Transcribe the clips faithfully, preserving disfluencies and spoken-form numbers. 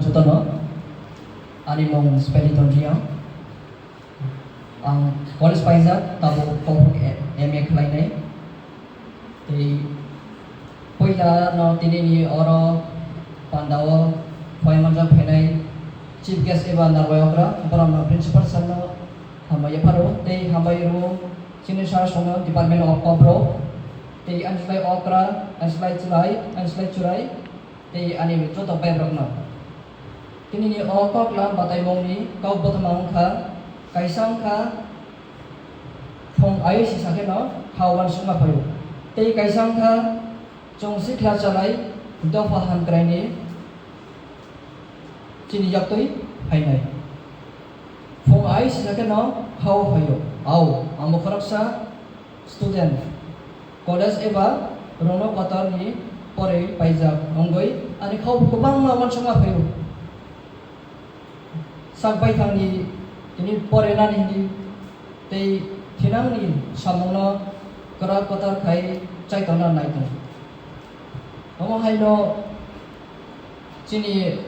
Jotono, ani mung Speliton Riang. Ang college paijak, tabuk Kokborok M A khlainai. Tei puila no tinini oro pandao phai manjak phainai chief guest eba Narwai okra, borokno principal sir no hambai yapharo tei hambai rwo chini sir songno department of Kokborok tei anslai okra, anslai chwrai, anslai chwrai tei ani joto bebak no. Tinini o koklam bataimungni kok bothoma wngkha, kaisa wngkha phung ayui sisa kheno ha uansukma phaio, tei kaisa wngkha chwng sikla chalai dopha hamkraini chini yaktwi phainai. Phung ayui sisa kheno hao phaio, ao amo khoroksa student, college eba rwngno kotorni porwi paijak wngwi ani khao kwbangma uansukma phaio. Sak baithangni tini porinani hwnwi tei thinangni samungno kwrak kwtal khai chaitokna nai tongo. Omo haino chini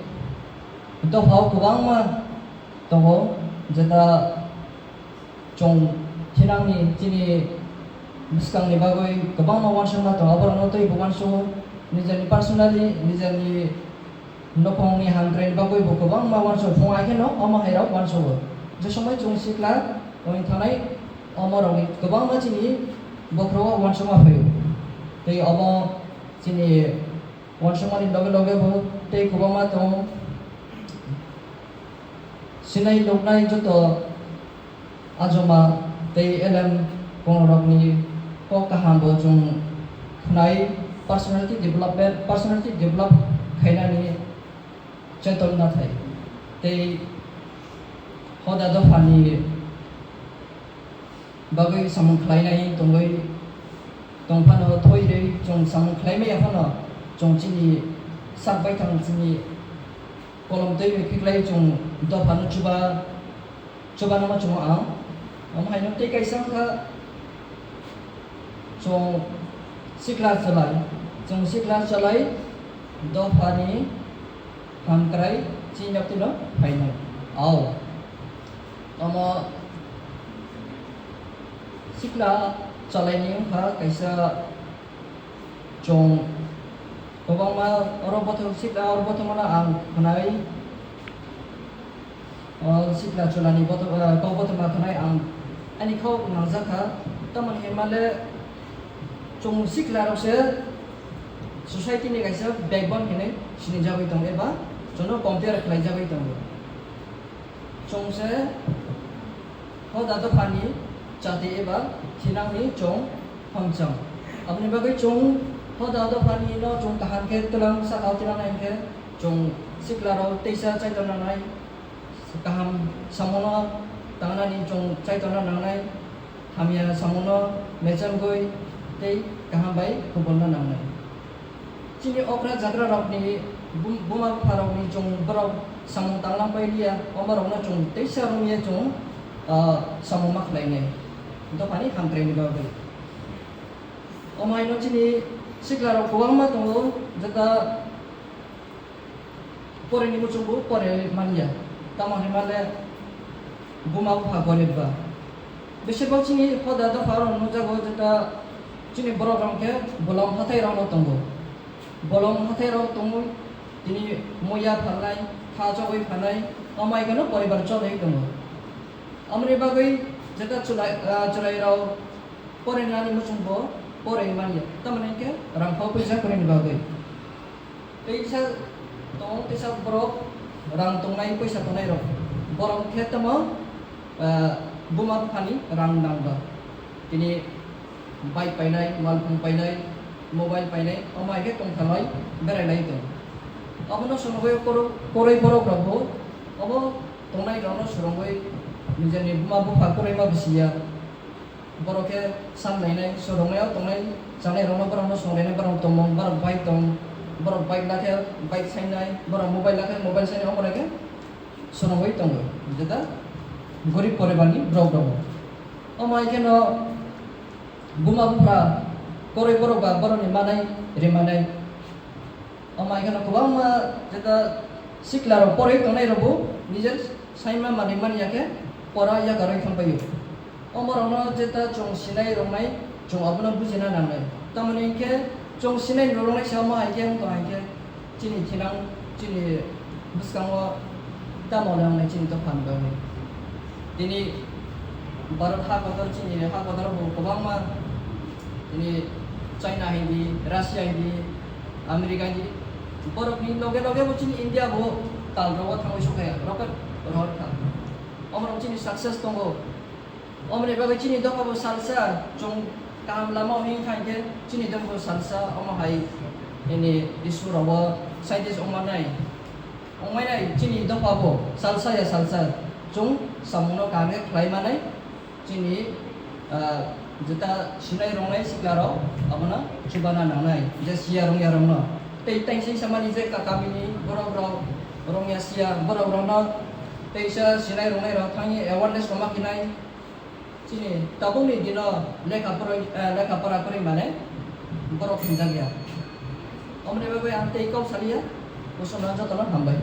dophao kwbangma tongo, jeta chwng thinangni chini bwskangni bagwi kwbangma uansukma tongo, aborokno teibo uansugo, nijeni personally, nijeni nokhongni hamkraini bagwi bo kwbangma uansugo, phung hai kheno omo hairok uansugo. Je somoi chwng sikla wng thanai, omorokni kwbangma chini bokhorogo uansukma phaio. Tei omo chini uansukmani loge loge bo tei kwbangma tongo. Sinai nuknai joto ajoma tei elem kongrokni kok kaham bo chwng khnai, personality development, personality develop khainani chetonna thai tei hoda dophani bagwi samung khlainai tongwi tongphano, thoirwi chwng samung khlaimaya phano chwng chini sak baithang chini kolom twi bai khiklai chwng dophano chuba, chubanama chwngo ang. Omo haino tei kaisa wngkha chwng sikla chalai, chwng sikla chalai dophani hamkrai chini yaktwino phainai. Ao. Omo sikla chalaini wngkha kaisa chwng kwbangma oro bothor sikla oro bothormano ang khnai. O sikla chwlani bothor, eh, kok bothorma khnai ang ani kok nangjakha. Tamoni hwnmale chwng siklarokse society ni kaisa backbone hinwi sinijagwi tongo eba chwngno compare khlaijagwi tongo. Chwngse hoda dophani chati eba thinangni chwng hamchang. Aboni bagwi chwng hoda dophani no chwng kaham khe twlang saka o twlang nai khe chwng siklarok teisa chaitor nangnai, kaham samono tangnani chwng chaitor nangnai. Hamya samono mechamgwi tei kaham bai kubolna nangnai. Chini okra jagra rokni bum-, buma bupha rokni chwng borok samung tanglang pai liya, omo rokno chwng teisa romya chwng, ah, samung ma khlainai. Dophani hamkraini bagwi. Omo haino chini sikla rok kwbangma tongo, jeta Poreni muchungbu pore manya. Tamo hinmale buma bupha gorib ba. Besibak chini hoda dopha rok nukjago jeta chini borok rok khe bolong hathai rok no tongo. Bolong hathai rok tongwi tini moya phalnai, ha chogwi phalnai, amai kheno poribar cholwi tongo. Amoni bagwi jeta chulai, ah, chwrai rok porenani muchungbo pore manya. Tamo hinkhe rang phao puisa kwrwini bagwi. Teisa tongo, teisa borok rang tongnai, poisa tongnai rok. Borok khe tamo, ah, buma buphani rang nangba. Tini bike painai, malkhung painai, mobile painai, omo hai khe tongthalai berai lai tong. Abono chwngwi korok-, koroi borok rok bo obo tongnai rokno swrwngwi nijeni buma bupha kwrwima bisiya. Borok khe san lainai, swrwngnaio tongnai, chanai rokno borokno songlainai, borok tongmung, borok bike tong, borok bike lakhe bike sainai, borok mobile lakhe mobile sainai, omo khe swrwngwi tongo, jeta gorib poribarni borok rokno. Omo hai kheno buma bupha koroi borok ba borokni manai rimanai. Omo hai kheno kwbangma jeta Sikla rok poroi tongnai rok bo nijer saima manwi man ya khe pora yakarwi thang paio. Omo rokno jeta chwng sinai rwnai chwng abono bujina nangnai. Tamoni hinkhe chwng sinai rwnai se omo hai khe wng tong hai khe chini thinang chini bwskango tamo le wngnai chini dopha ni bagwi. Tini Bharat ha kotor chini ha kotor bo kwbangma tini China hindi, Russia hindi, America hindi borok ni loge loge bo chini India bo tal rogo thangwi sokha rocket rohor kha. Omo rok chini success tongo. Omoni bagwi chini dopha bo salsa chwng kaham lama o hing kha hinkhe chini dopha bo salsa omo hai ini issue rogo scientist wngmanai. Wngmai nai chini dopha bo salsa ya salsa chwng samungno kaham khe khlai manai chini, ah, jeta sinai rwngnai sikla rok abono chubana nangnai je siya rwngya rokno. Tei tei sing samani je ka kamini borok rok rwngya siya borok rokno teisa sinai rwngnai rok thangwi awareness rwma khinai. Chini tabukni dino lekha poroi, eh, lekha pora poroi mane borok hinjakya. Omoni bagwi ang tei kok saliya, kusuna jotono hambai.